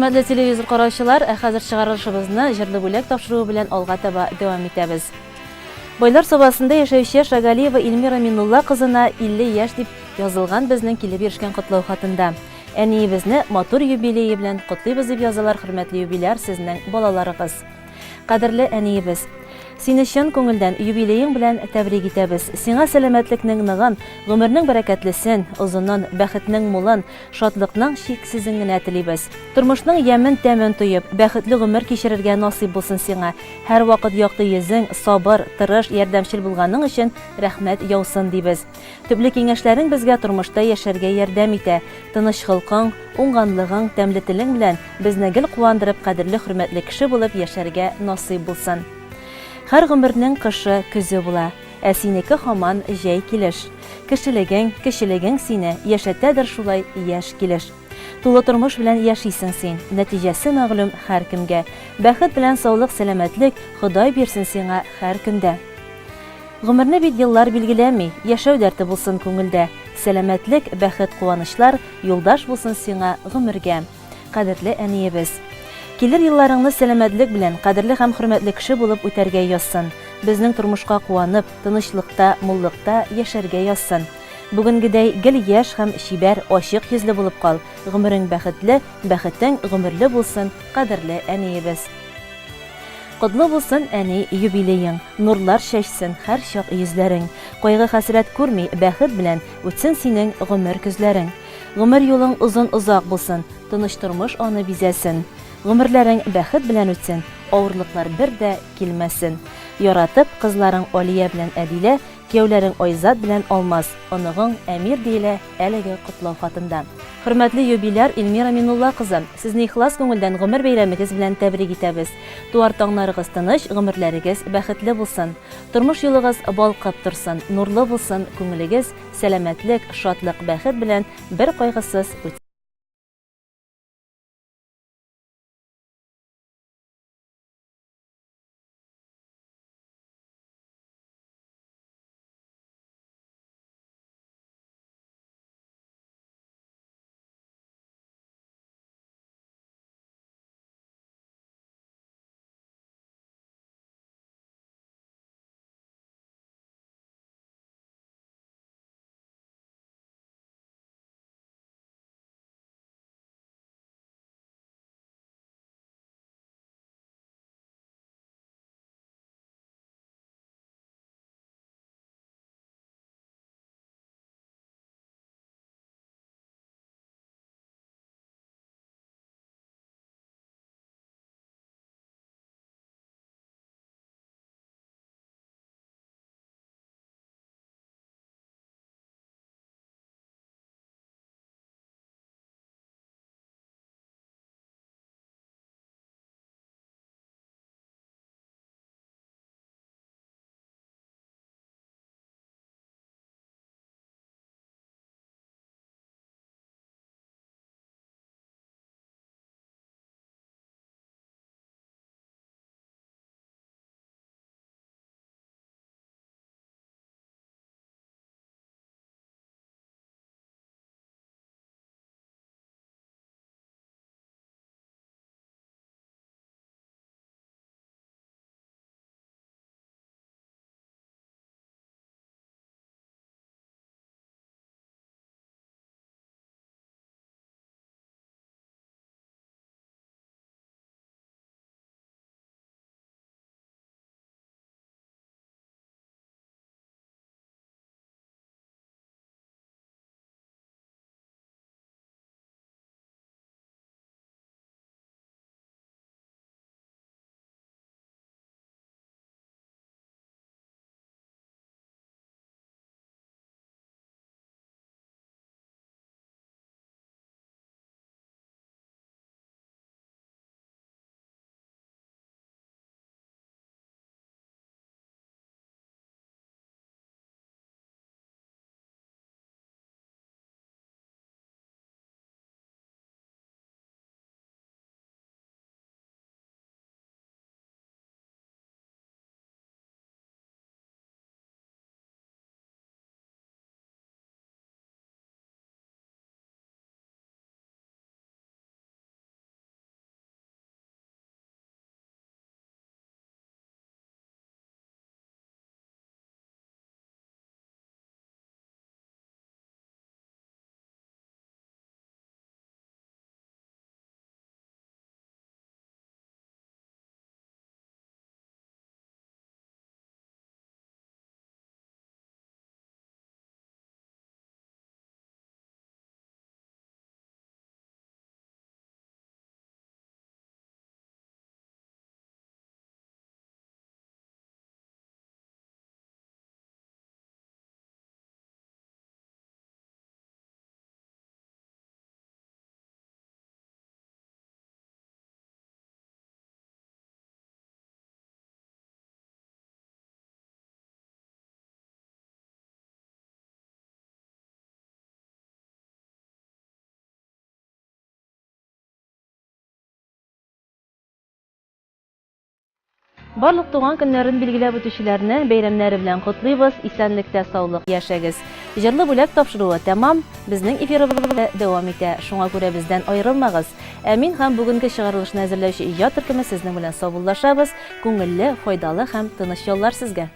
Хөрмәтле телевизор караучылар, ә хәзер чыгарылышыбызны җырлы бүләк тапшыруы белән алга таба дәвам итәбез. Байлар Сабасында яшәүче Шагалиева Эльмира Миннулла кызына 50 яшь дип язылган безнең килеп ирешкән котлау хатында. Әниебезне матур юбилее белән котлыйбыз дип язалар хөрмәтле юбиляр сезнең балаларыгыз. Кадерле әниебез! Сине чын күңелдән юбилеең белән тәбрик итәбез. Сиңа сәламәтлекнең ныгын, гомернең бәрәкәтлесен, озынын, бәхетнең мулын, шатлыкның чиксезен генә телибез. Тормышның ямен-тәмен тоеп, бәхетле гомер кичерергә насыйп булсын сиңа. Һәрвакыт якты йөзең, сабыр, тырыш, ярдәмчел булганың өчен рәхмәт яусын, дибез. Төпле киңәшләрең безгә тормышта яшәргә ярдәм итә. Тыныч холкың, уңганлыгың, тәмле телең белән безне гел куандырып кадерле-хөрмәтле кеше булып яшәргә насыйп булсын. Һәр гомернең кышы, көзе була. Ә синеке һаман җәй килеш. Кешелегең, кечелегең сине яшәтәдер шулай яшь килеш. Тулы тормыш белән яшисең син, нәтиҗәсе мәгълүм һәркемгә. Бәхет белән саулык-сәламәтлек Ходай бирсен сиңа һәр көндә. Гомерне бит еллар билгеләми, яшәү дәрте булсын күңелдә. Сәламәтлек, бәхет, куанычлар юлдаш булсын сиңа гомергә. Кадерле әниебез! Килер елларыңны сәламәтлек белән, кадерле һәм хөрмәтле кеше булып үтәргә язсын. Безнең тормышка куанып, тынычлыкта, муллыкта яшәргә язсын. Бүгенгедәй гел яшь һәм чибәр, ачык йөзле булып кал. Гомерең бәхетле, бәхетең гомерле булсын, кадерле әниебез! Котлы булсын, әни, юбилеең, Нурлар чәчсен һәрчак йөзләрең. Кайгы-хәсрәт күрми, бәхет белән Үтсен синең гомер көзләрең. Гомер юлың озын-озак булсын, Тыныч тормыш аны бизәсен. Гомерләрең бәхет белән үтсен, Авырлыклар бер дә килмәсен. Яратып, кызларың Алия белән Әдилә, Кияүләрең Айзат белән Алмаз, оныгың Әмир, диелә әлеге котлау хатында. Хөрмәтле юбиляр Эльмира Минулла кызы, сезне ихлас күңелдән гомер бәйрәмегез белән тәбрик итәбез. Туар таңнарыгыз тыныч, гомерләрегез бәхетле булсын. Тормыш юлыгыз балкып торсын, нурлы булсын күңелегез, сәламәтлек, шатлык, бәхет белән бер кайгысыз үтсен. Барлык туган көннәрен билгеләп үтүчеләрне бәйрәмнәре белән котлыйбыз, исәнлектә саулык яшәгез. Җырлы бүләк тапшыруы тәмам, безнең эфирыбыз дәвам итә, шуңа күрә бездән аерылмагыз. Ә мин һәм бүгенге чыгарылышны әзерләүче иҗат төркеме сезнең белән саубуллашабыз, күңелле, файдалы һәм тыныч яллар сезгә!